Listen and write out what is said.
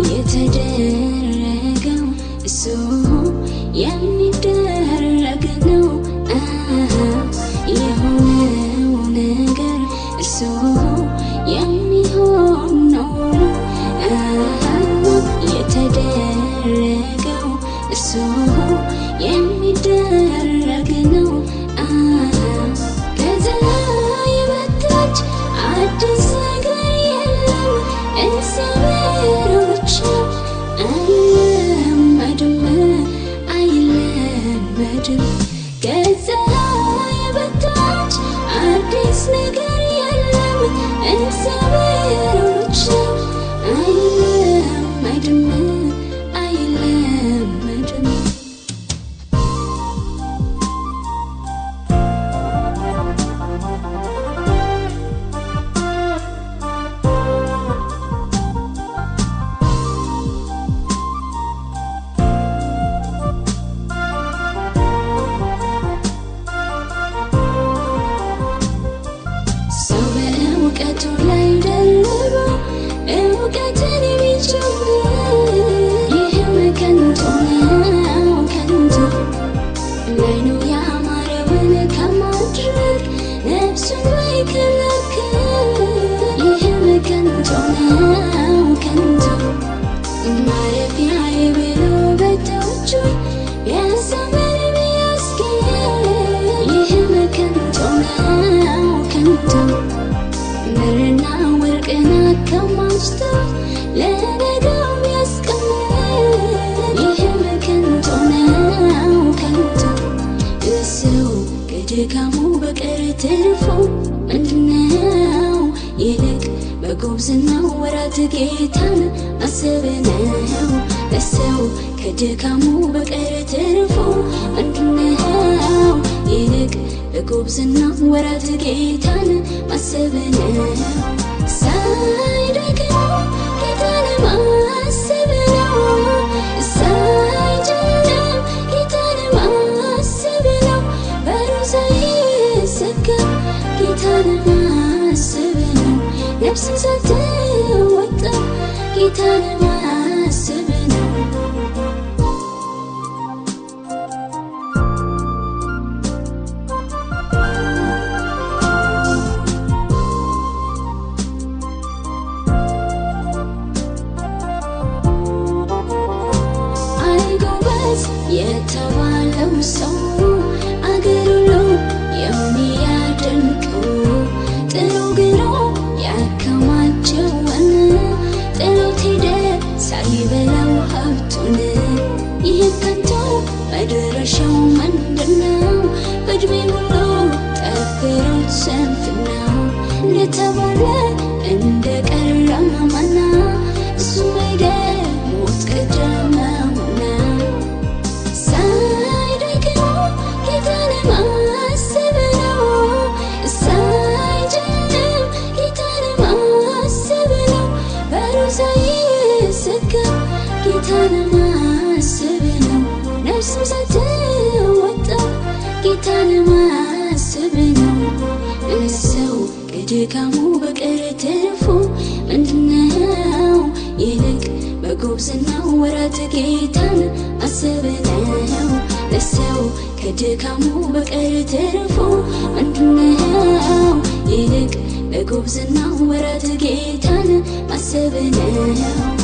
የተደረገው እሱ የሚደረግ ነው። የሆነው ነገር እርሱ የሚሆን ነው። የተደረገው እርሱ የሚደረግ ነው። ከፀሐይ በታች አዲስ ነገር የለም፣ እግዚአብሔር ብቻ አይለመድም፣ አይለመድም። ከፀሐይ በታች አዲስ ነገር የለም፣ እግዚአብሔር ብቻ አይለመድም፣ አይለመድም። ሰው በእውቀቱ ላይ ደርቦ እውቀትን ቢጨምር ይህም ከንቱ ነው፣ ከንቱ። ላይኑ ያማረውን ከማድረግ ነፍሱን ባይከለክል ይህም ከንቱ ነው፣ ከንቱ። ማረፊያዬ ብሎ ቤቶቹን ቢያሳምር ቢያስጌጥ ይህም ከንቱ ነው፣ ከንቱ። ብርና ወርቅን አከማችቶ ለነገው ቢያስቀምጥ ይህም ከንቱ ነው፣ ከንቱ። ለሰው ከድካሙ በቀር ትርፉ ምንድነው? ይልቅ በጉብዝናው ወራት ጌታን ማሰብ ነው። ለሰው ከድካሙ በቀር ትርፉ ምንድነው? ይልቅ በጉብዝናው ወራት ጌታን ማሰብ ነው። ሳይደክም ጌታን ማሰብ ነው። ሳይጨልም ጌታን ማሰብ ነው። በሩ ሳይዘጋ ጌታን ማሰብ ነው። ነፍስን ሳትወጣ ጌታን ማሰብ ነው። አይ ጎበዝ የተባለው ሰው፣ አገር ሁሉ የሚያደንቀው፣ ጥሮ ግሮ ያከማቸውን ጥሎት ሄደ ሳይበላው ሀብቱን። ይህም ከንቱ፣ መድረሻው ምንድነው? በእድሜ ሁሉ ጠፍሮት ስንፍናው እንደተባለ እንደ ቀረ መና እሱም ሄደ፣ ሞት ቀደመውና። ሳይደክም ጌታን ማሰብ ነው። ሳይጨልም ጌታን ማሰብ ነው። በሩ ሳይዘጋ ጌታን ማሰብ ነው። ነፍስም ሳትወጣ ጌታን ማሰብ ነው። ለሰው ከድካሙ በቀር ትርፉ ምንድነው? ይልቅ በጉብዝናው ወራት ጌታን ማሰብ ነው። ለሰው ከድካሙ በቀር ትርፉ ምንድነው? ይልቅ በጉብዝናው ወራት ጌታን ማሰብ ነው።